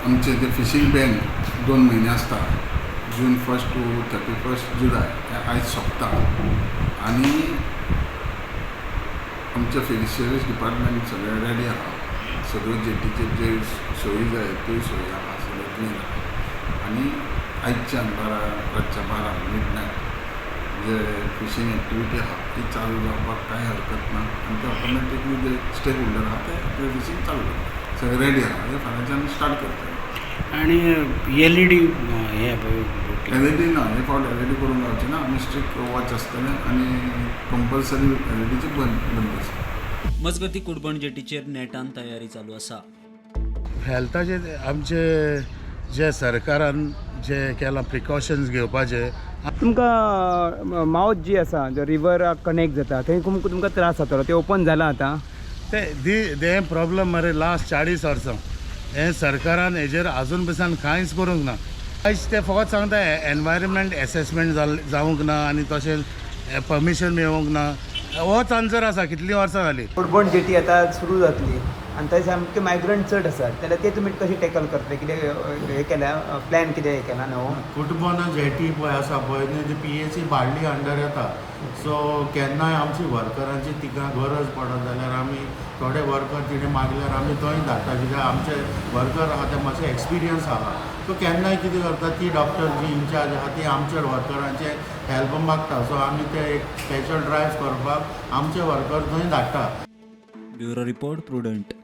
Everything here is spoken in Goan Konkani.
आमचे जे फिशींग बॅन 2 म्हयने आसता, June 1 to 31 July, हे आयज सोंपता आनी आमचे फिशरीज डिपार्टमेंट सगळें रेडी आहा. सगळ्यो जेटीचेर जे सोयी जाय त्यो सोयी आहा, सगळ्यो क्लीन आहा आनी आयच्यान 12, रातच्या 12 मिडनायट जे फिशींग एक्टिविटी आहा ती चालू जावपाक कांय हरकत ना आनी ते ऑटोमॅटिकली जे स्टेक होल्डर आहा ते फिशींग चालू करता. सगळें रेडी आहा, हे फाल्यांच्यान स्टार्ट करतले. आनी एलईडी हे पळय. एलईडी ना, हे फावट एलईडी करूंक जावचे ना. आमी स्ट्रिक्ट वॉच आसतलें आनी कंपल्सरी एलईडीची बंद बंद आसता. मजगती, कुडबण जेटीचेर नेटान तयारी चालू आसा. हेल्थाचे आमचे जे सरकारान जे केलां प्रिकॉशन्स घेवपाचे. तुमकां मावथ जी आसा, जो रिवराक कनेक्ट जाता, थंय तुमकां त्रास जातालो, ते ओपन जाला आतां? ते दी हें प्रॉब्लम मरे लास्ट 40 वर्सां. हें सरकारान हेजेर आजून पसून कांयच करूंक ना. आयज ते फकत सांगता एनवायरमेंट एसेसमेंट जावंक ना आनी तशेंच परमिशन मेळूंक ना. होच आन्सर आसा, कितलीं वर्सां जालीं. कुडबण जेटी आतां सुरू जातली आनी थंय सामके मायग्रंट चड आसात, जाल्यार ते तुमी कशें टॅकल करतले? कितें हें केल्या, प्लॅन कितें हें केला नवो? कुटबण जेटी पळय आसा पळय न्ही, ती पीएसी बाळ्ळी अंडर येता. सो केन्नाय आमची वर्करांची तिका गरज पडत जाल्यार आमी थोडे वर्कर तिणें मागल्यार आमी थंय धाडटा, कित्याक आमचे वर्कर आहा ते मातशे एक्सपिरियन्स आहा. सो केन्नाय कितें करता, ती डॉक्टर जी इन्चार्ज आहा ती आमचे वर्करांचे हेल्प मागता. सो आमी ते एक स्पेशल ड्रायव करपाक आमचे वर्कर थंय धाडटा. Bureau report, prudent.